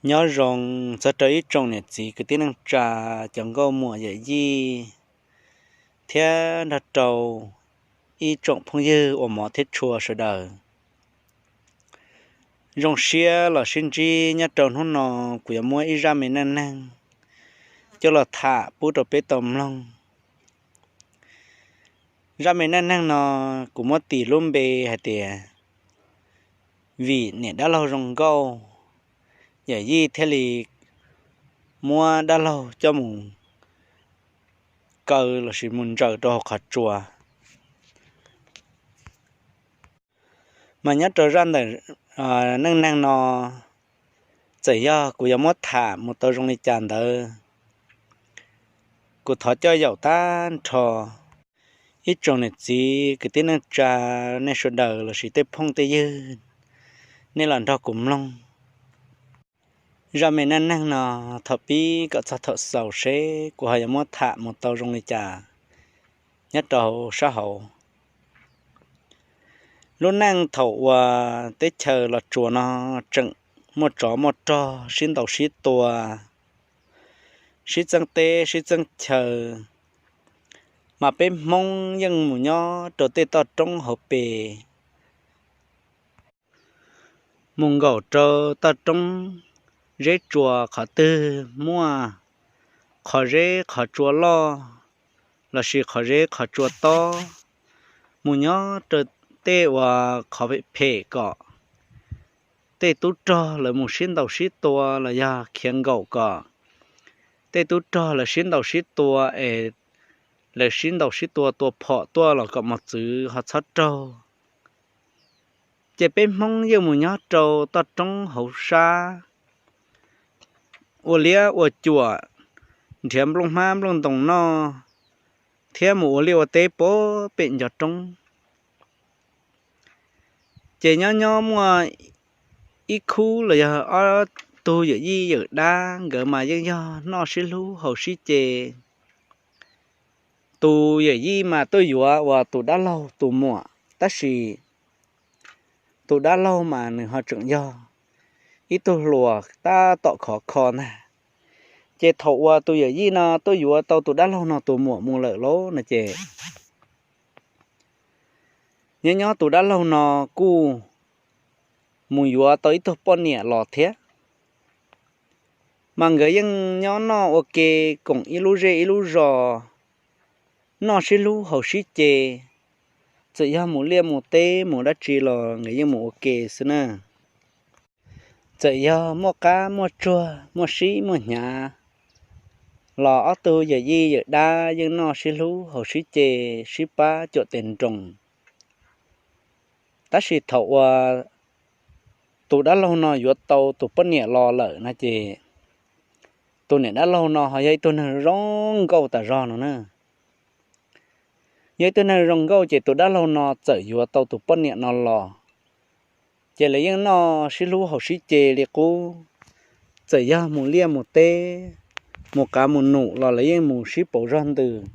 Nyob zoo txog rau ib tsoom niam txiv kwv tij neej tsa, cov nkauj muam yawm yij thiab nrog rau ib tsoom phooj ywg ua mov thiab tshua sawv daws. Zoo siab los sib ntsib nyob rau hnub no, kuv yuav muab ib zaj me neej neeg coj los tham pub rau peb tau mloog. Zaj me neej neeg no kuv muab tis lub npe hais tias vim niam dab laug zoo nkauj, yawm yij thiaj li muab dab laug coj mus kaw lossis mus ntsaws rau hauv qhov tsua. Mas nyob rau zaj ntawm neej neeg no, txawm yog kuv yuav muab tham mus tau zoo li cas ntawd, kuv thov coj yaum tag nrho ib tsoom niam txiv kwv tij neej tsa, nej sawv daws lossis tej phooj tej ywg, nej los nrog kuv mloog zaj me neej neeg no thaum pib kom txog thaum xaus seb kuv ho yuav muab tham mus tau zoo li cas nyob rau sab hauv. Lub neej thaum uas teb chaws Los Tsuas no tseem muaj tsov muaj rog sib ntaus sib tua, sib txeeb teb sib txeeb chaw, mas peb Hmoob yeej mus nyob rau tej toj roob hauv pes, mus nkaum rau toj roob zeb tsua qhov twg muaj qhov zeb qhov tsua loj lossis qhov zeb qhov tsua tob, mus nyob rau tej uas qhov phem phem kom tej tub rog lawv mus sib ntaus sib tua los yog khiav nkaum kom tej tub rog lawv sib ntaus sib tua es lawv sib ntaus sib tua tua phom tuaj los kom mos txwv ho txhob raug. Ces peb Hmoob yeej mus nyob rau toj roob hauv sab, ua liab ua cuam, nrhiav nplooj hmab nplooj ntoo noj, thiab mus ua liaj ua teb puag pem ncov roob. Ces nyob nyob muaj ib khub los yog ob tug yawm yij yawm dab, nkawd mas yeej yog noj sib hlub haus sib ce. Tus yawm yij mas tuaj yuav uas tus dab laug tus muam, tab sis tus dab laug mas nws ho tseem yog ib tug hluas tab tom khov kho ntag. Ces thaum uas tus yawm yij no tuaj yuav tau tus dab laug no tus muam mus lawm lauj no ces nyob nyob tus dab laug no kuj mus yuav tau ib tug poj niam los thiab. Mas nkawd yeej nyob noj ua ke koom ib lub zej ib lub zos, noj sib hlub haus sib ce. Txawm yog mus liaj mus teb mus dab tsi los nkawd yeej mus ua ke xwb na. Txawm yog muaj qab muaj tsuag muaj sib muaj hnyav los ob tug yawm yij yawm dab yeej noj sib hlub haus sib ce, sib pab cuam tes nroos. Tab sis thaum uas tus dab laug no yuav tau tus poj niam los lawm no ces tus niam dab laug no ho yog ib tug neeg zoo nkauj tas zog no na. Yog ib tug neeg zoo nkauj ces tus dab laug no txawm yuav tau tus poj niam no los, ces lawv yeej noj sib hlub haus sib ce li qub. Txawm yog mus liaj mus teb, mus qav mus num los lawv yeej mus sib pauv zog ntws.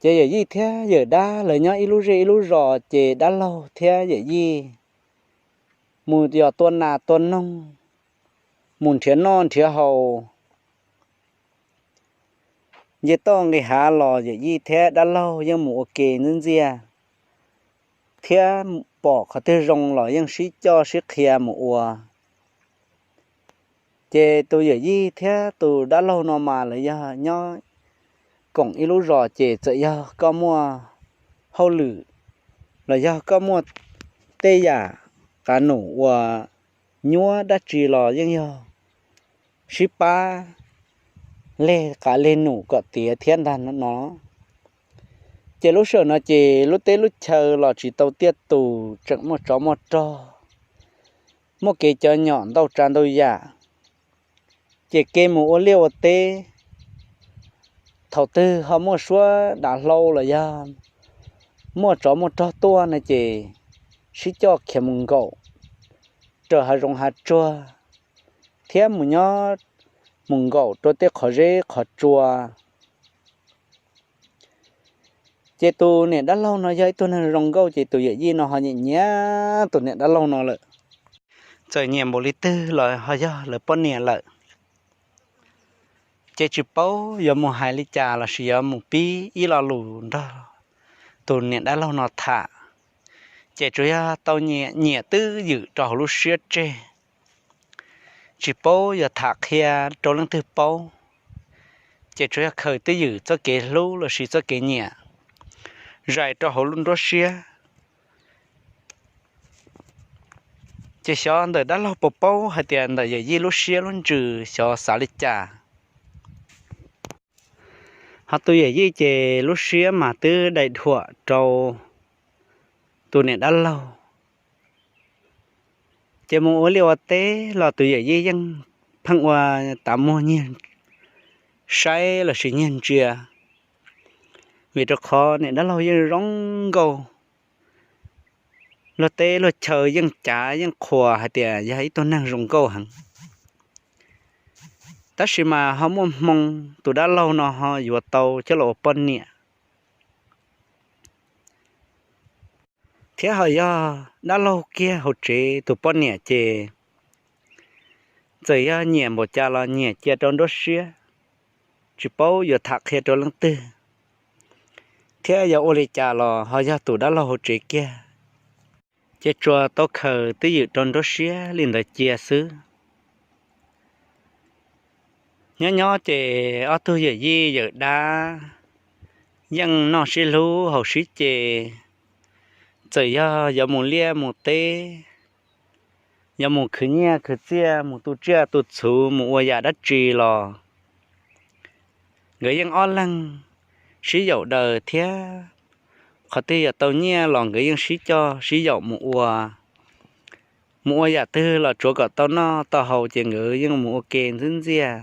Ces yawm yij thiab yawm dab lawv nyob ib lub zej ib lub zos ces dab laug thiab yawm yij mus yos tua nas tua noog, mus nrhiav noj nrhiav haus. Nce toj nqis hav los yawm yij thiab dab laug yeej mus ua ke ntxiv ntxiaj, thiab pom qhov twg zoo los yeej sib coj sib qhia mus ua. Ces tus yawm yij thiab tus dab laug no mas lawv yog nyob koom ib lub zos ces txawm yog koj muaj hauj lwm los yog koj muaj tej yam qav num uas nyuab dab tsi los yeej yog sib pab leg qav leg num kom tiav thiab ntag no. Ces lub sij hawm no ces lub teb lub chaw los tsis tau tiaj tus, tseem muaj tsov muaj rog, muaj kev cov nyom ntau tsav ntau yam. Ces kev mus ua liaj ua teb, thaum twg ho muaj suab dav hlau los yog muaj tsov muaj rog tuaj no ces sib coj khiav mus nkaum raws hav zoov hav tsuag, thiab mus nyob mus nkaum rau tej qhov zeb qhov tsua. Ces tus niam dab laug no yog ib tug neeg zoo nkauj ces tus yawm yij no ho nyiam nyiam tus niam dab laug no lawm. txawm nyiam npaum li twg los ho yog lawv poj niam lawm. Ces tsis paub yuav mus hais li cas lossis yuav mus pib ib lo lus nrog tus niam dab laug no tham, ces tsuas yog tau nyiam twb ywm rau hauv lub siab tseg, tsis paub yuav tham qhia rau leej twg paub, ces tsuas yog khaws twb ywm txoj kev hlub lossis txoj kev nyiam zais rau hauv lub nruab siab. Ces xyov ntawm dab laug puas paub hais tias ntawm yawm yij lub siab lub ntsws xyov xav li cas. Ho tus yawm yij ces lub siab mas twb dai dhuam rau tus niam dab laug. Ces mus ua liaj ua teb los tus yawm yij yeej pheej ua tav muag nyiag saib lossis nyiag ntsia, vim rau qhov niam dab laug yeej zoo nkauj, luag teb luag chaw yeej cav yeej qhuas hais tias yog ib tug neeg zoo nkauj heev. Tab sis mas ho muaj hmoo tus dab laug no ho yuav tau coj los ua poj niam, thiab ho yog dab laug kiag hauv tsev tus poj niam ces txawm yog nyiam npaum cas los nyiam cia rau nruab siab, tsis paub yuav tham qhia rau leej twg, thiab yog ua li cas los ho yog tus dab laug hauv tsev kiag, ces tsuas tau khaws twb ywm rau nruab siab li ntawd cia xwb. Nyob nyob ces ob tug yawm yij yawm dab yeej noj sib hlub haus sib ce, txawm yog yuav mus liaj mus teb, yuav mus khwv nyiaj khwv txiaj, mus tu tsiaj tu txhuv, mus ua yam dab tsi los nkawd yeej ob leeg sib yaum daws thiab. Qhov twg yog tau nyiaj los nkawd yeej sib coj sib yaum mus ua. Mus ua yam twg los tsuav kom tau noj tau haus ces nkawd yeej mus ua ke ntxwb ntxiaj.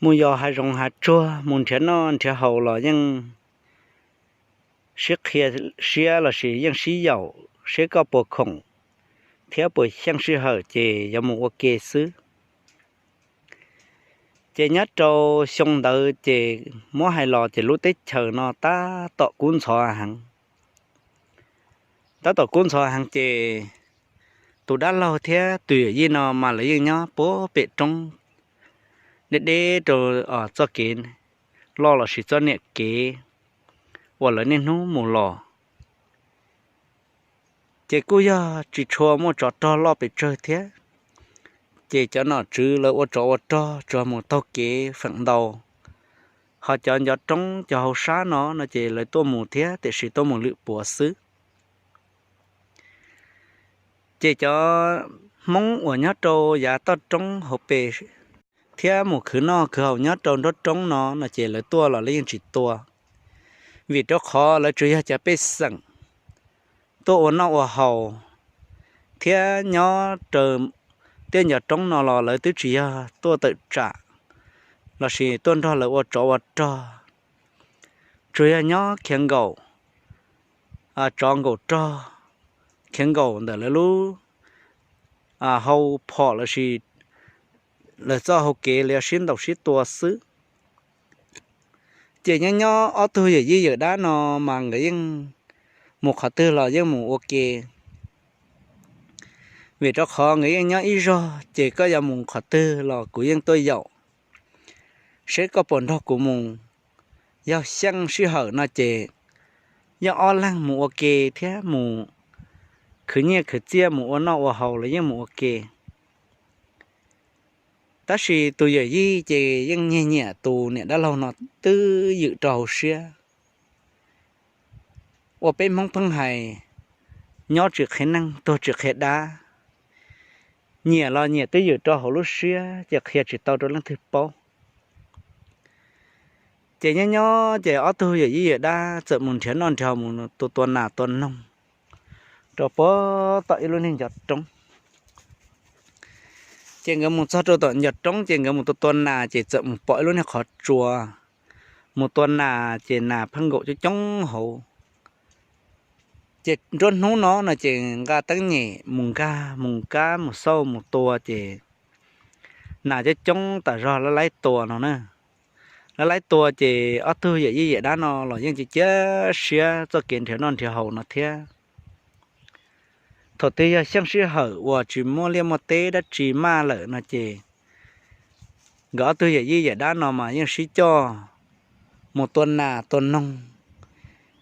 Mus yos hav zoov hav tsuag mus nrhiav noj nrhiav haus los yeej sib qhia siab lossis yeej sib yaum seb koj puas khoom thiab puas xyeej sij hawm ces yuav mus ua ke xwb. Ces nyob rau xyoo ntawd ces muab hais los ces lub teb chaws no tab tom kub ntxhov heev. Tab tom kub ntxhov heev ces tus dab laug thiab tus yawm yij no mas lawv yeej nyob puag pem roob, deb deb rau txoj kev loj lossis txoj niam kev uas lawv niaj hnub mus los. Ces kuj yog tsis tshua muaj tsov rog loj pes tsawg thiab, ces cov nom tswv lawv ua tsov ua rog tsuas mus taug kev feem ntau, ho cov ncov roob cov hauv sab no no ces lawv tuaj mus thiab tiam sis tuaj mus lwm puav xwb. Ces cov Hmoob uas nyob rau yav toj roob hauv pes thiab mus khwv noj khwv haus nyob rau nruab roob no no ces lawv tuaj los lawv yeej tsis tua, vim rau qhov lawv tsuas yog cov pej xeem tuaj ua noj ua haus, thiab nyob rau tej ncov roob no los lawv twb tsis yog tuaj tawm tsam lossis tuaj nrog lawv ua tsov ua rog, tsuas yog nyob khiav nkaum tsov nkaum rog, khiav nkaum ntawm lawv lub hau phom lossis lawv txoj hau kev lawv sib ntaus sib tua xwb. Ces nyob nyob ob tug yawm yij yawm dab no mas nkawd yeej mus qhov twg los yeej mus ua ke, vim rau qhov nkawd yeej nyob ib zog ces koj yuav mus qhov twg los kuv yeej tuaj yaum, seb koj puas nrog kuv mus. Yog xyeej sij hawm no ces yog ob leeg mus ua ke thiab mus khwv nyiaj khwv txiaj mus ua noj ua haus los yeej mus ua ke. Tab sis tus yawm yij ces yeej nyiag nyiam tus niam dab laug no twb ywm rau hauv siab. Ua peb Hmoob pheej hais, nyob tsis qhia neeg tuag tsis qhia dab. Nyiam los nyiam twb ywm rau hauv lub siab ces qhia tsis tau rau leej twg paub. Ces nyob nyob ces ob tug yawm yij yawm dab txawm mus nrhiav noj nrhiav haus mus tua tua nas tua noog rau puag tom ib lub niag ncov roob. Ces nkawd mus txog rau tom ncov roob ces nkawd mus tua tua nas ces txawm mus pom ib lub niag qhov tsua, mus tua nas ces nas pheej nkaum coob coob hauv. Ces nruab hnub no no ces nqa teeb nyem mus nkag mus kab mus xauj mus tua ces nas coob coob tas zog lab laib tua no na. Lab laib tua ces ob tug yawm yij yawm dab no los yeej cia cia siab txoj kev nrhiav noj nrhiav haus no thiab. Thaum twg yog xyeej sij hawm uas tsis muaj liaj muaj teb dab tsi maj lawm no ces nkawd ob tug yawm yij yawm dab no mas yeej sib coj mus tua nas tua noog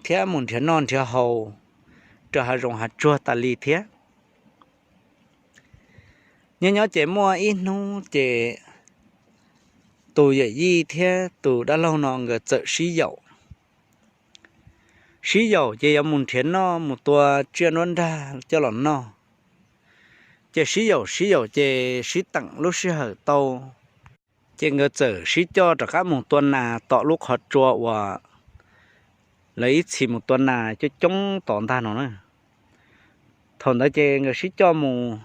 thiab mus nrhiav noj nrhiav haus rau hav zoov hav tsuag tas li thiab. Nyob nyob ces muaj ib hnub ces tus yawm yij thiab tus dab laug no nkawd txawm sib yaum. Sib yaum ces yuav mus nrhiav noj mus tua tsiaj nruab nrag coj los noj. Ces sib yaum sib yaum ces sib teem lub sij hawm tau, ces nkawd txawm sib coj rov qab mus tua nas tom lub qhov tsua uas lawv ib txhis mus tua nas coob coob tod ntag no na. Thaum ntawd ces nkawd sib coj mus,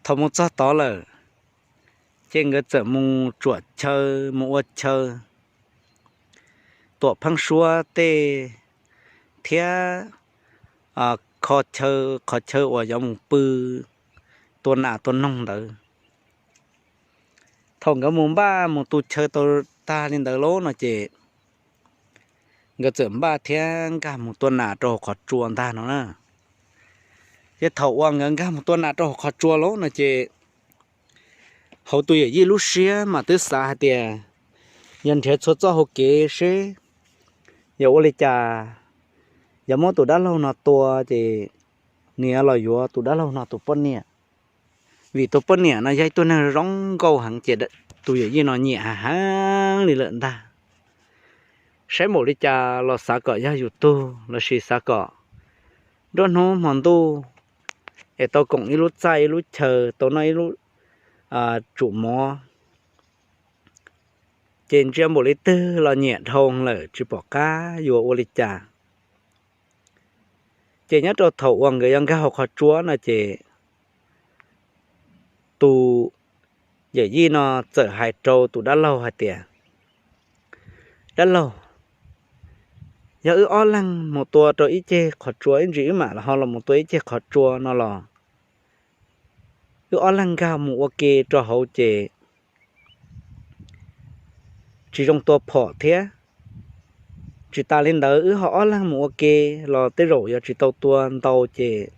thaum mus txog tod lawm, ces nkawd txawm mus tsuam chaw mus ua chaw, tuam pheeb suab tej thiab kho chaw, qhov chaw uas yuav mus pw tua nas tua noog ntawd. Thaum nkawd mus npaj mus tu chaw tau tag li ntawd lauj no ces nkawd txawm npaj thiab nkag mus tua nas rau hauv qhov tsua ntag no na. Ces thaum uas nkawd nkag mus tua nas rau hauv qhov tsua lauj no ces hauv tus yawm yij lub siab mas twb xav hais tias yog nrhiav txhua txoj hau kev seb yog ua li cas, yog muab tus dab laug no tua ces nws yuav los yuav tus dab laug no tus poj niam, vim tus poj niam no yog ib tug neeg zoo nkauj heev ces tus yawm yij no nyiam heev li lawm ntag. Saib npaum li cas los xav kom yog yus tug lossis xav kom nruab hnub hmo ntuj es tau koom ib lub txaj ib lub chaw tau noj ib lub tsum mov. Ces ntsia npaum li twg los nyiam dhau lawm tsis pom qab yuav ua li cas. Ces nyob rau thaum uas nkawd yuav nkag hauv qhov tsua no ces tus yawm yij no txawm hais rau tus dab laug hais tias, Dab laug, yog wb ob leeg mus tua rau ib ceg qhov tsua, ib ntsis wb mam ho los mus tua ib ceg qhov tsua no los wb ob leeg nkag mus ua ke rau hauv ces tsis zoo tua phom thiab. Tsis tas li ntawd wb ho ob leeg mus ua ke los tej zaum yuav tsis tau tua ntau ces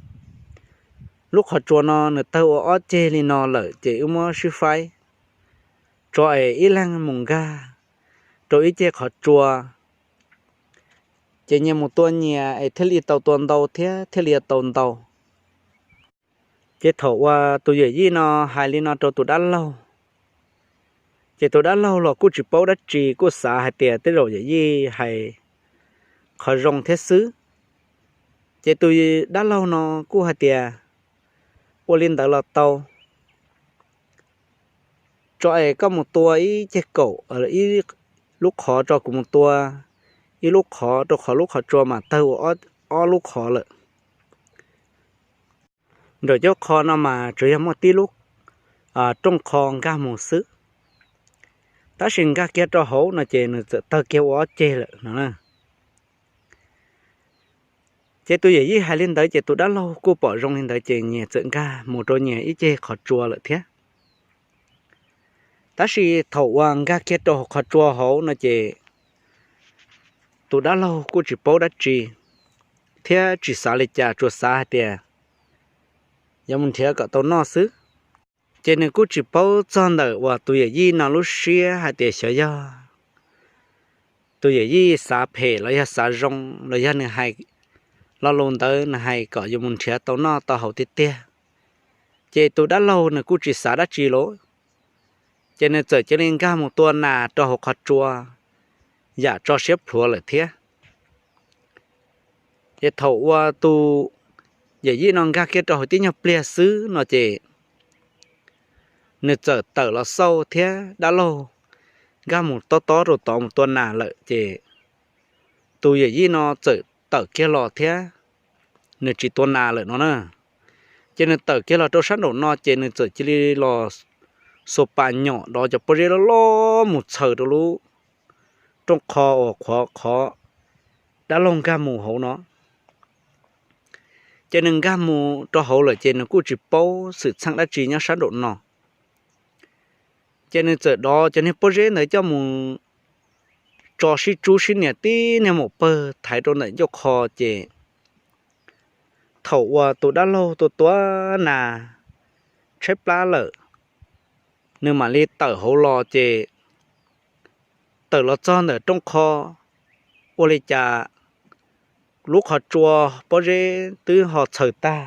lub qhov tsua no nws tawg ua ob ceg li no lawm ces wb muab sib faib, tso es ib leeg mus nkag rau ib ceg qhov tsua, ces nyias mus tua nyias es thiaj li tau tua ntau thiab thiaj li tau ntau. Ces thaum uas tus yawm yij no hais li no rau tus dab laug, ces tus dab laug los kuj tsis paub dab tsi, kuj xav hais tias tej zaum yawm yij hais qhov zoo thiab xwb. Ces tus dab laug no kuj hais tias, Ua li ntawd los tau, tso es koj mus tua ib ceg kaum, ib lub qhov tso kuv mus tua ib lub qhov, rau qhov lub qhov tsua mas tawg ua ob lub qhov lawm. Nraum ncauj qho no mas tsuas yog muaj tib lub rooj qho nkag mus xwb, tab sis nkag kiag rau hauv no ces nws txawm tawg kiag ua ob ceg lawm no. Ces tus yawm yij hais li ntawd ces tus dab laug kuj pom zoo li ntawd ces nyias txawm nkag mus rau nyias ib ceg qhov tsua lawm thiab. Tab sis thaum uas nkag kiag rau hauv qhov tsua hauv no ces tus dab laug kuj tsis paub dab tsi thiab tsis xav li cas, tsuas xav hais tias yuav mus nrhiav kom tau noj xwb. Ces nws kuj tsis paub txog ntawm uas tus yawm yij no lub siab hais tias xyov yog tus yawm yij xav phem los yog xav zoo los yog nws hais lo lus ntawd nws hais kom yus mus nrhiav tau noj tau haus tiag tiag. Ces tus dab laug nws kuj tsis xav dab tsi lauj, ces nws txawm cia li nkag mus tua nas rau hauv qhov tsua yam tso siab plhuav lawm thiab. Ces thaum uas tus yawm yij no nkag kiag rau hauv tib nyuag pliag xwb no ces nws txawm tawm los xauj thiab dab laug nkag mus tob tob rau tod mus tua nas lawm ces tus yawm yij no txawm tawm kiag los thiab nws tsis tua nas lawm no na. Ces nws tawm kiag los rau sab nraum no ces nws txawm cia li los xuas pas nyom dov cov pob zeb loj loj mus txhaws rau lub rooj qho uas qhov qhov dab laug nkag mus hauv no. Ces nws nkag mus rau hauv lawm ces nws kuj tsis paub xwm txheej dab tsi nyob sab nraum no. Ces nws txawm dov cov niag pob zeb ntawd coj mus tso sib tsub sib nias tib niag maum pawg thaiv rau ntawm ncauj qho ces Thaum uas tus dab laug tua tua nas tshaib plab lawm, nws mam li tawm hauv los ces tawm los txog ntawm rooj qho, ua li cas lub qhov tsua pob zeb twb ho txhaws tag,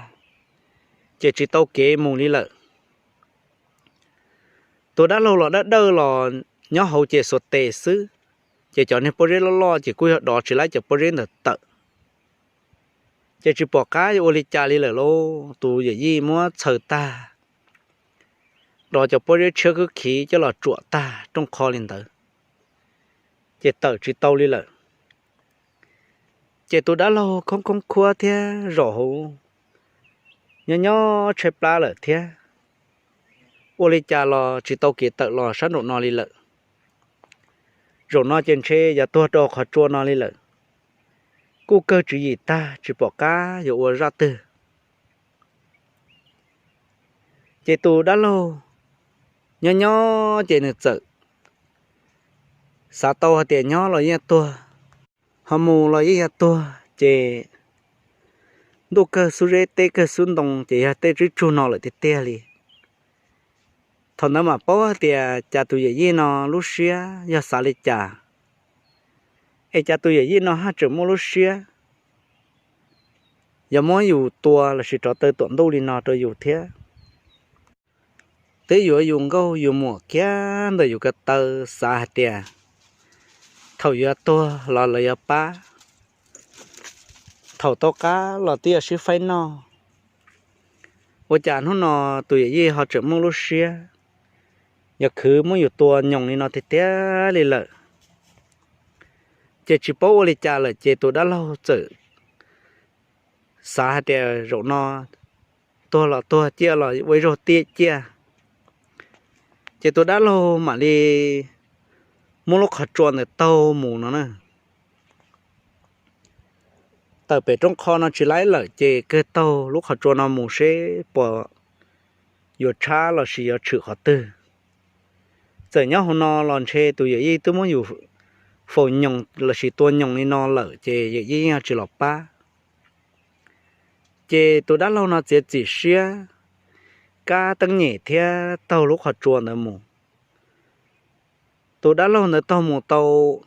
ces tsis tau kev mus li lawm. Tus dab laug los dab dawj los nyob hauv ces xuas tes xwb, ces cov niag pob zeb loj loj ces kuj yog dov tsis laib cov pob zeb ntawd tawm, ces tsis pom qab yuav ua li cas li lawm lauj. Tus yawm yij muab txhaws tag, dov cov pob zeb tshiab khwb khiv coj los tsuam tag rooj qho li ntawd, ces tawm tsis tau li lawm. Ces tus dab laug khoob khoob khuab thiab zaum hauv nyob nyob tshaib plab lawm thiab, ua li cas los tsis tau kev tawm los sab nraum no li lawm. Zaum no ces ntshe yuav tuag rau qhov tsua no li lawm, kuj kawg tswv yim tag tsis pom qab yuav ua zaj twg. Ces tus dab laug nyob nyob ces nws txawm xav tau hais tias nyob los yeej tuag, ho mus los yeej yog tuag, ces ntuj kawg xub zeb teb kawg xub ntoo ces yog tej tsib tsug no lawm tiag tiag li. Thaum ntawd mam paub hais tias cas tus yawm yij no lub siab yog xav li cas, es cas tus yawm yij no haj tseem muaj lub siab yuav muab yus tua lossis rov taw tuam ntuj li no rau yus thiab. Twb yuav yus nkauj yus muam kiag ntawm yus ko taw xav hais tias thaum yuav tuag los lawv yuav pab, thaum tau qab los twb yuav sib faib noj. Ua cas hnub no tus yawm yij ho tseem muaj lub siab yuav khwv muab yus tua nyoos li no tiag tiag li lawm. Ces tsis paub ua li cas lawm ces tus dab laug txawm xav hais tias zaum no tuag los tuag, ciaj los ua ib zaug tiaj ciaj. Ces tus dab laug mam li muab lub qhov tsua ntawd taug mus no na. Tawm pem roob qho no tsis laib lawm ces kawg taug lub qhov tsua no mus seb puas yuav tshab lossis yuav tshwm qhov twg. Txawm nyob hauv no los ntshe tus yawm yij twb muab yus faus nyoos lossis tua nyoos li no lawm ces yawm yij yeej tsis los pab. Ces tus dab laug no txiav txim siab kab teeb nyem thiab taug lub qhov tsua ntawd mus. Tus dab laug ntawd taug mus tau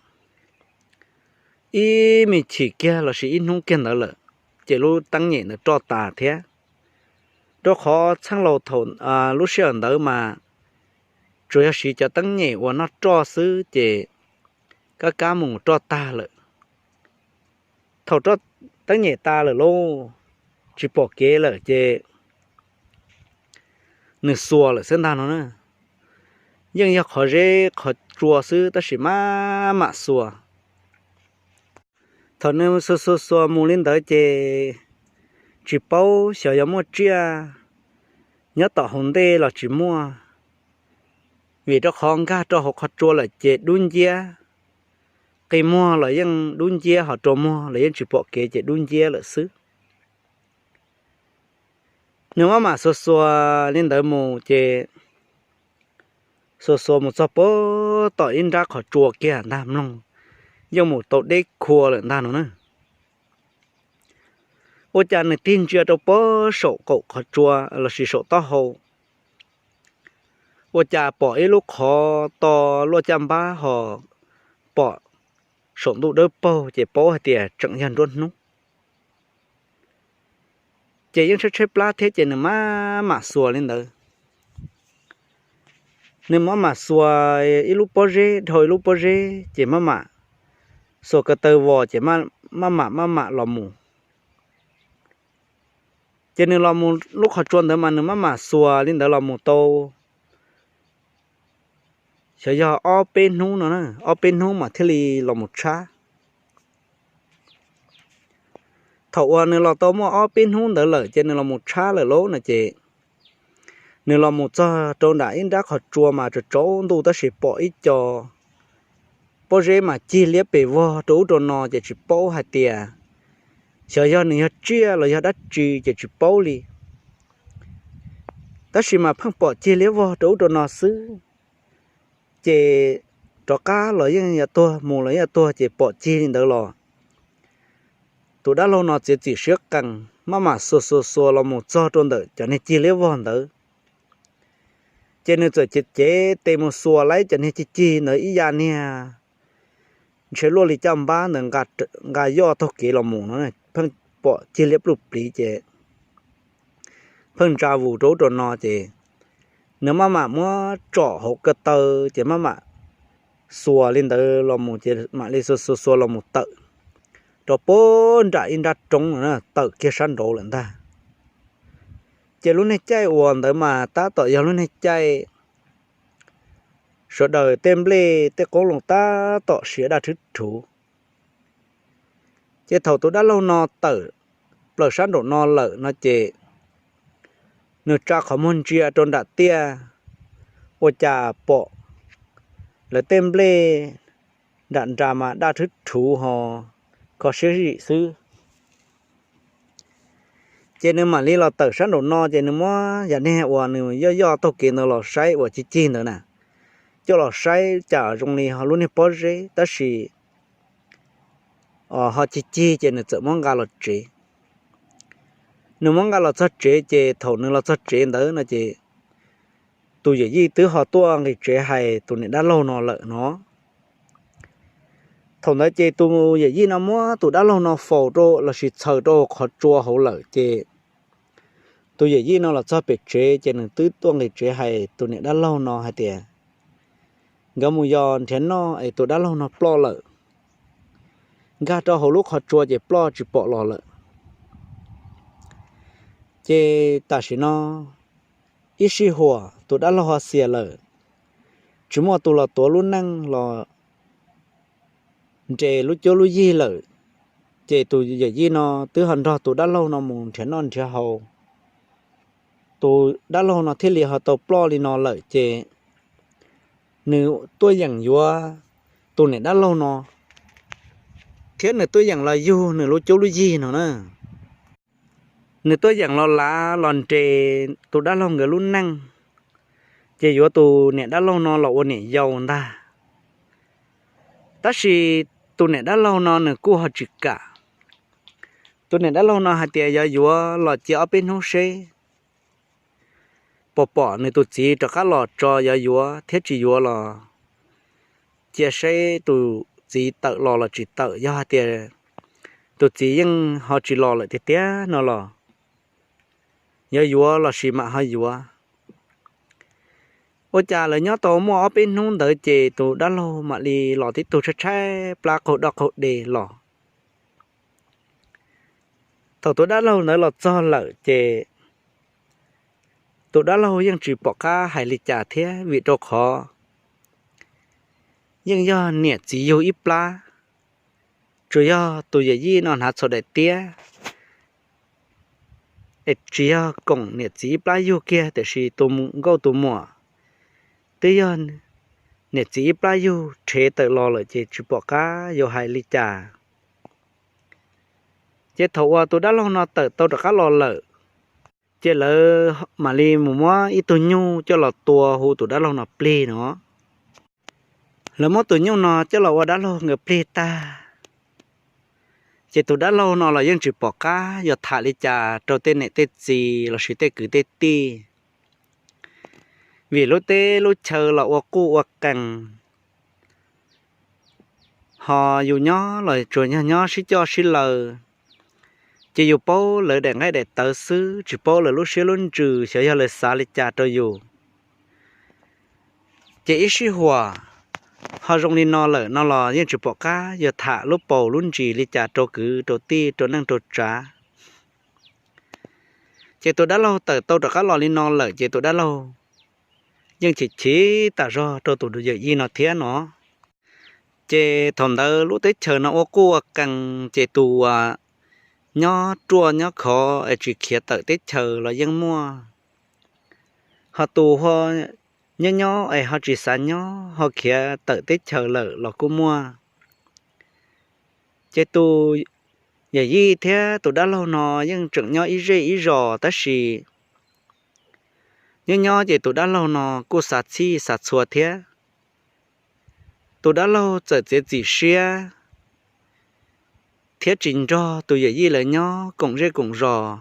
ib me chim kiag lossis ib hnub kiag ntawd lawm, ces lub teeb nyem ntawd roj tas thiab. Rau qhov txheej laus thaum lub sij hawm ntawd mas tsuas yog siv cov teeb nyem uas noj roj xwb ces kab kab mus roj tag lawm. Thaum roj teeb nyem tas lawm lauj, tsis pom kev lawm ces nws xuas lawm xwb ntag no na. Yeej yog qhov zeb qhov tsua xwb tab sis maj mam xuas. Thaum nws xuas xuas xuas mus li ntawd ces tsis paub xyov yog muaj tsiaj nyob tom hauv ntej los tsis muaj, vim rau qhov nkag rau hauv qhov tsua lawm ces dub nciab. Qi muag los yeej dub nciab, ho rua muag los yeej tsis pom kev ces dub nciab lawm xwb. Nws maj mam xuas xuas li ntawd mus ces xuas xuas mus txog puag tom ib nrab qhov tsua kiag ntag mloog, yeej mus tau deb khua lawm ntag no na. Ua cas nws tig ntsia rau puag saum qaum qhov tsua lossis saum taub hau, ua cas pom ib lub qhov to luaj caj npab ho pom saum ntuj dawb paug ces paub hais tias tseem yog nruab hnub. Ces yeej tshaib tshaib plab thiab ces nws maj mam xuas li ntawd. Nws maj mam xuas ib lub pob zeb dhau ib lub pob zeb ces maj mam xuas ko taw vos ces maj mam maj mam los mus. Ces nws los mus lub qhov tsua ntawd mas nws maj mam xuas li ntawd los mus tau xyov yog ob peb hnub no na, ob peb hnub mas thiaj li los mus tshab. Thaum uas nws los tau muaj ob peb hnub ntawd lawm ces nws los mus tshab lawm lauj no ces nws los mus txog rau nram ib nrab qhov tsua mas tsaus tsaus ntuj tab sis pom ib co pob zeb mas cig liab pes vog rau ub rau no ces tsis paub hais tias xyov yog nws yog tsiaj los yog dab tsi ces tsis paub li. Tab sis mas pheej pom cig liab vog rau ub rau no xwb, ces rov qab los yeej yuav tuag, mus los yeej yuav tuag ces pom cig li ntawd los tus dab laug no txiav txim siab qees, maj mam xuas xuas xuas los mus txog rau ntawm cov niag cig liab vog ntawd. Ces nws txawm cev cev tes mus xuas lawv cov niag cig cig ntawd ib yam niag ntshe luaj li caj npab ntawd nqa yoj taug kev los mus no, pheej pom cig liab pluj pliv ces pheej ntsa vus rau ub rau no ces nws maj mam muab tsom hauv ko taw ces maj mam xuas li ntawd los mus ces mam li xuas xuas xuas los mus tawm rau puag nram ib nrab roob no, tawm kiag sab nraud lawm ntag. Ces lub niag caij uas ntawd mas tab tom yog lub niag caij sawv daws tej nplej tej qoob loo tab tom siav daj rhwv rhuv. Ces thaum tus dab laug no tawm plaws sab nraum no lawm no ces nws tsa qhov muag ntsia rau nram tiaj, ua cas pom lawv tej nplej nram nra mas daj rhwv rhuv ho kho siab zim xwb. Ces nws mam li los tawm sab nraum no ces nws muab yam niag uas nws yoj yoj taug kev ntawd los saib uas cig cig ntawd na, coj los saib cas zoo li ho lub niag pob zeb tab sis ho cig cig ces nws txawm muab nqa los tsev. Nws muab nqa los txog tsev ces thaum nws los txog tsev ntawd no ces tus yawm yij twb ho tuaj nqis tsev hais tus niam dab laug no lawm no. Thaum ntawd ces tus yawm yij no muab tus dab laug no faus rau lossis txhaws rau qhov tsua hauv lawm ces tus yawm yij no los txog pem tsev ces nws twb tuaj nqis tsev hais tus niam dab laug no hais tias nkawd mus yos nrhiav noj es tus dab laug no ploj lawm. Nkag rau hauv lub qhov tsua ces ploj tsis pom los lawm. Ces tam sim no ib sij huam tus dab laug ho xiam lawm, tsis muaj tus los tuav lub neej los nres lub cuab lub yig lawm, ces tus yawm yij no twb ho nrog tus dab laug no mus nrhiav noj nrhiav haus. Tus dab laug no thiaj li ho tau ploj li no lawm ces nws tuaj yeem yuav tus niam dab laug no, thiab nws tuaj yeem los yug nws lub cuab lub yig no na. Nws tuaj yeem los lav los nres tus dab laug nkawd lub neej, ces yuav tus niam dab laug no los ua niam yau ntag. Tab sis tus niam dab laug no nws kuj ho tsis kam. Tus niam dab laug no hais tias yog yuav los cia ob peb hnub seb, pom pom nws tus txiv rov qab los tso yog yuav thiab tsis yuav los cia seb tus txiv tawm los los tsis tawm. Yog hais tias tus txiv yeej ho tsis los lawm tiag tiag no los yog yuav lossis mam ho yuav. Ua cas lawv nyob tau muaj ob peb hnub ntawd ces tus dab laug mam li los tib tug tshaib tshaib plab qaug doj qaug de los. Thaum tus dab laug ntawd los txog lawm ces tus dab laug yeej tsis pom qab hais li cas thiab vim rau qhov yeej yog niam txiv yug ib plab, tsuas yog tus yawm yij no hnav txhaum daim tiab es tsis yog koom niam txiv ib plab yug kiag tiam sis tus nkauj tus muam twb yog niam txiv ib plab yug rhev tawm los lawm ces tsis pom qab yuav hais li cas. Ces thaum uas tus dab laug no tawm tau rov qab los lawm, ces lawv mam li mus muab ib tug nyuj coj los tua hu tus dab laug no plig no. Lawv muab tus nyuj no coj los ua dab laug nkawd plig tag, ces tus dab laug no los yeej tsis pom qab yuav tham li cas rau tej niam tej txiv lossis tej kwv tej tij, vim lub teb lub chaw los ua quj ua qees, ho yus nyob los tsuas yog nyob sib coj sib laws, ces yus paub lawv daim nqaij daim tawv xwb tsis paub lawv lub siab lub ntsws xyov yog lawv xav li cas rau yus. Ces ib sij huam ho zoo li no lawm no los yeej tsis pom qab yuav tham lub paus lub ntsis li cas rau kwv rau tij rau neej rau tsav. Ces tus dab laug tawm tau rov qab los li no lawm ces tus dab laug yeej chim chim tas zog rau tus yawm yij no thiab no. Ces thaum ntawd lub teb chaws no ua quj ua qees ces tus uas nyob ruaj nyob khov es tsis khiav tawm teb chaws los yeej muaj, ho tus nyob nyob es ho tsis xav nyob ho khiav tawm teb chaws lawm los kuj muaj. Ces tus yawm yij thiab tus dab laug no yeej tseem nyob ib zej ib zos tab sis nyob nyob ces tus dab laug no kuj xav txhij xav txhua thiab. Tus dab laug txawm txiav txim siab thiab tsis nrog tus yawm yij lawv nyob koom zej koom zos.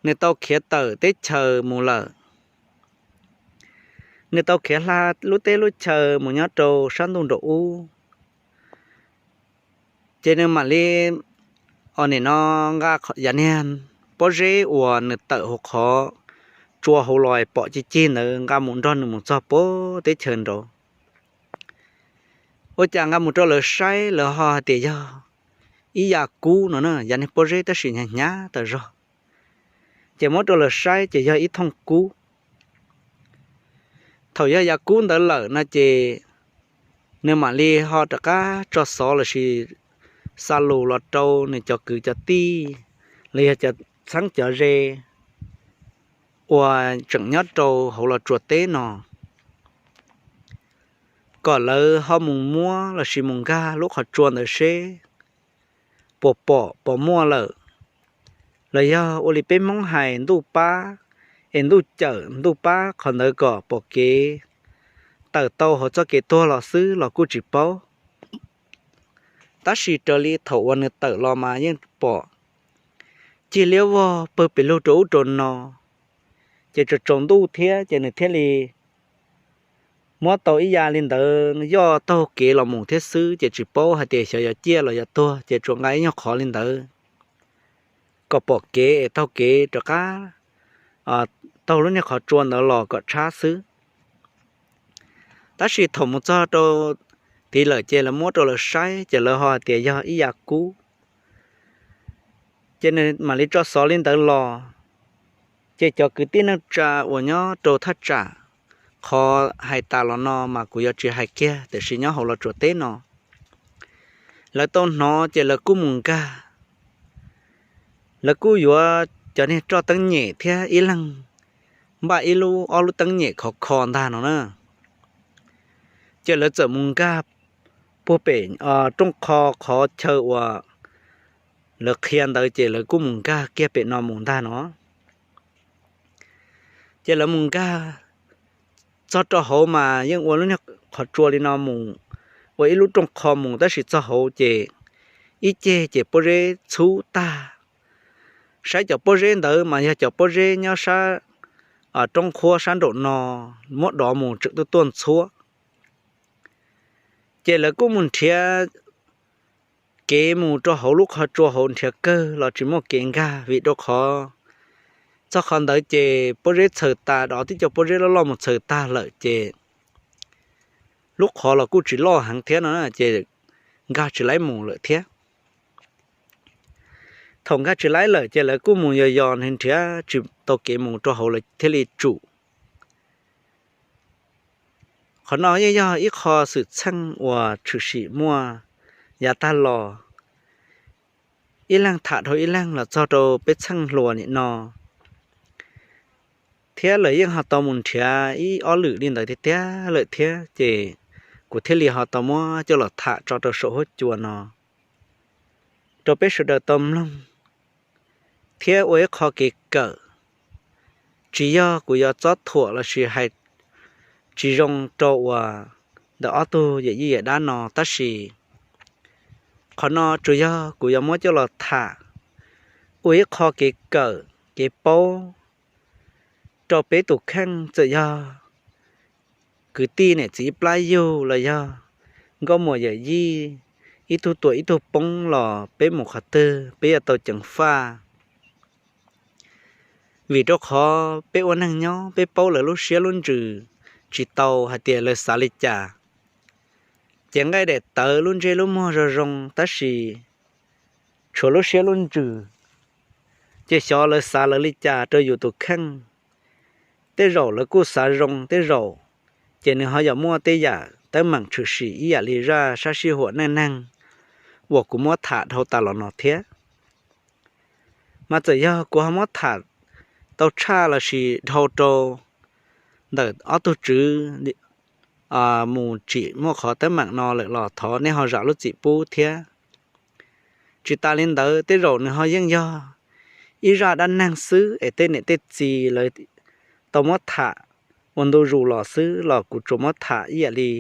Nws tau khiav tawm teb chaws mus lawm. Nws tau khiav hla lub teb lub chaw mus nyob rau sab ntuj nraum ub. Ces nws mam li, o nim no, nqa yav niag pob zeb uas nws tawm hauv qhov tsua hauv los pom cig cig ntawd nqa mus nrog nws mus txog puag teb chaws nraud. Ua cas nqa mus rau lawv saib lawv ho hais tias yog ib ya kub no na, yav niag pob zeb tab sis hnyav hnyav tas zog. Ces muab rau lawv saib ces yog ib thooj kub. Thaum yog ya kub ntawd lawm no ces nws mam li ho rov qab tso xov lossis xa lus los rau nws cov kwv cov tij los yog cov txheeb cov ze uas tseem nyob rau hauv Los Tsuas teb no, kom lawv ho mus muab lossis mus nkag lub qhov tsua ntawd seb puas pom puas muaj lawm, los yog ua li peb Hmoob hais ntuj pab es ntuj cawm ntuj pab qhov ntawd kom pom kev tawm tau hauv txoj kev tuag los xwb los kuj tsis paub. Tab sis raws li thaum uas nws tawm los mas yeej pom cig liab vog pawg pes lug rau ub rau no, ces tsaus tsaus ntuj thiab ces nws thiaj li muab tau ib ya li ntawd yoj taug kev los mus thiab xwb, ces tsis paub hais tias xyov yuav ciaj los yuav tuag, ces tsuas nqa ib nyuag qhov li ntawd kom pom kev es taug kev rov qab taug lub niag qhov tsua ntawd los kom tshab xwb. Tab sis thaum mus txog rau tid lawm ces lawv muab rau lawv saib ces lawv ho hais tias yog ib ya kub. Ces nws mam li tso xov li ntawd los, ces cov kwv tij neej tsa uas nyob rau thaj tsam, qhov hais tas los no mas kuv yuav tsis hais kiag tiam sis nyob hauv Los Tsuas teb no, lawv tau hnov ces lawv kuj mus nkag. Lawv kuj yuav cov niag roj teeb nyem thiab ib leeg npaj ib lub ob lub teeb nyem khov kho ntag no na. Ces lawv txawm mus nkag puag pem rooj qho qhov chaw uas lawv qhia ntawd ces lawv kuj mus nkag kiag pem no mus ntag no. Ces lawv mus nkag txog rau hauv mas yeej ua lub niag qhov tsua li no mus, ua ib lub rooj qho mus tab sis txog hauv ces ib ceg ces pob zeb txhub tag. Saib cov pob zeb ntawd mas yog cov pob zeb nyob sab roob qhuab sab nraum no muab dov mus tseem tuaj tuaj ntxhuab. Ces lawv kuj mus nrhiav kev mus rau hauv lub qhov tsua hauv nrhiav kawg los tsis muaj kev nkag vim rau qhov txog qhov ntawd ces pob zeb txhaws tas, dov tib co pob zeb loj loj mus txhaws tag lawm ces lub qhov los kuj tsis loj heev thiab no ces nkag tsis laib mus lawm thiab. Thaum nkag tsis laib lawm ces lawv kuj mus yos yos nrhiav tsis tau kev mus rau hauv lawv thiaj li tsum. Qhov no yeej yog ib qho xwm txheej uas tshwm sim muaj yav tag los, ib leeg tham dhau ib leeg los txog rau peb txheej hluas nim no, thiab lawv yeej ho tau mus nrhiav ib ob lwm li ntawd tiag tiag lawm thiab ces kuv thiaj li ho tau muab coj los tham tso rau saum huab cua no rau peb sawv daws tau mloog thiab ua ib qho kev kawm. Tsis yog kuv yuav txob thuam lossis hais tsis zoo rau uas ntawm ob tug yawm yij yawm dab no tab sis qhov no tsuas yog kuv yuav muab coj los tham ua ib qho kev kawm kev paub rau peb tus kheej. Txawm yog kwv tij niam txiv ib plab yug los yog nkauj muam yawm yij ib tug tuam ib tug poob los peb mus qhov twg peb yuav tau ceev faj. Vim rau qhov peb ua neeg nyob peb paub lawv lub siab lub ntsws tsis tau hais tias lawv xav li cas. Ces nqaij daim tawv lub ntsej lub muag zoo zoo tab sis tshuav lub siab lub ntsws, ces xyov lawv xav lawv li cas rau yus tus kheej. Tej zaum lawv kuj xav zoo tej zaum, ces nws ho yog muaj tej yam teeb meem tshwm sim ib yam li zaj sab sij huam neej neeg uas kuv muab tham dhau tas los no thiab. Mas txawm yog kuv ho muab tham tau tshaj lossis dhau rau ntawm ob tug tswv mus tsim muaj qhov teeb meem no lawm los thov nej ho zam lub txim pub thiab. Tsis tas li ntawd tej zaum nws ho yeej yog ib zaj dab neeg xwb es tej niam tej txiv lawv tau muab tham ua ntu zus los xwb los kuv tsuas muab tham ib yam li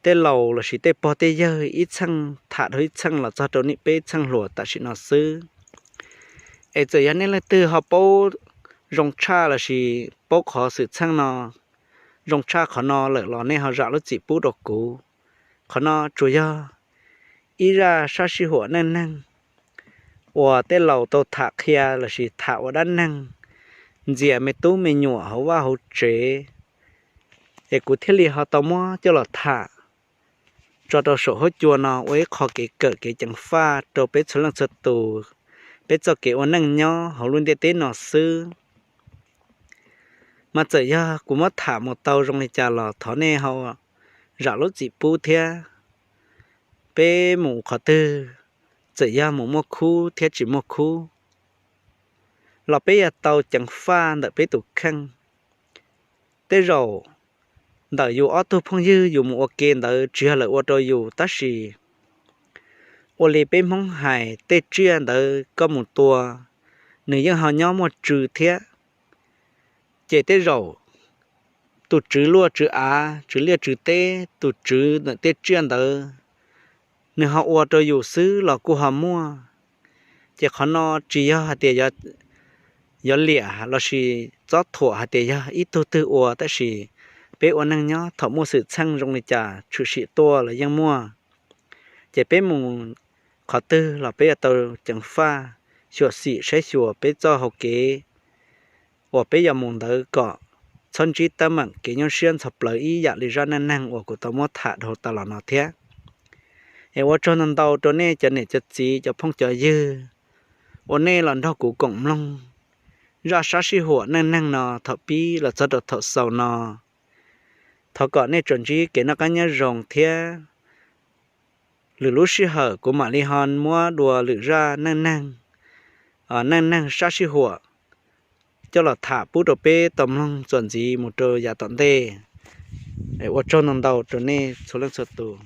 tej laus lossis tej pog tej yawg ib txheej tham dhau ib txheej los txog rau nej peb txheej hluas tam sim no xwb. Es txawm yog nej leej twg ho paub zoo tshaj lossis paub qhov xwm txheej no zoo tshaj qhov no lawm los nej ho zam lub txim pub rau kuv. Qhov no tsuas yog ib zaj sab sij huam neej neeg uas tej laus tau tham qhia lossis tham ua dab neeg ntxias me tub me nyuam hauv vaj hauv tsev, es kuv thiaj li ho tau muab coj los tham tso rau saum huab cua no ua ib qho kev kawm kev ceev faj rau peb txhua leej txhua tus, peb txoj kev ua neej nyob hauv lub ntiaj teb no xwb. Mas txawm yog kuv muab tham mus tau zoo li cas los thov nej ho zam lub txim pub thiab. Peb mus qhov twg, txawm yog mus muaj khub thiab tsis muaj khub, los peb yuav tau ceev faj ntawm peb tus kheej. Tej zaum ntawm yus ob tug phooj ywg yus mus ua ke ntawd tsis yog lawv ua rau yus, tab sis ua li peb Hmoob hais tej tsiaj ntawd koj mus tua, nws yeej ho nyob muaj tswv thiab. Ces tej zaum tus tswv luaj tswv av, tswv liaj tswv teb, tus tswv ntawm tej tsiaj ntawd, nws ho ua rau yus xwb los kuj ho muaj. Ces qhov no tsis yog hais tias yuav liam lossis txob thuam hais tias yog ib tug twg ua, tab sis peb ua neej nyob thaum muaj xwm txheej zoo li cas tshwm sim tuaj los yeej muaj. Ces peb mus qhov twg los peb yuav tau ceev faj, xyuam xim saib xyuas peb txoj hau kev uas peb yuav mus ntawd kom txhob ntsib teeb meem kev nyuaj siab ntxhov plawv ib yam li zaj neej neeg uas kuv tau muab tham dhau tas los no thiab. Es ua tsaug ntau ntau rau nej cov niam cov txiv cov phooj cov ywg uas nej los nrog kuv koom mloog zaj sab sij huam neej neeg no thaum pib los txog rau thaum xaus no. Thov kom nej tsuas ntsib kev noj qab nyob zoo thiab lwm lub sij hawm kuv mam li ho muab dua lwm zaj neej neeg, neej neeg sab sij huam coj los tham pub rau peb tau mloog txuas ntxiv mus rau yav tom ntej. Ua tsaug ntau ntau rau nej txhua leej txhua tus.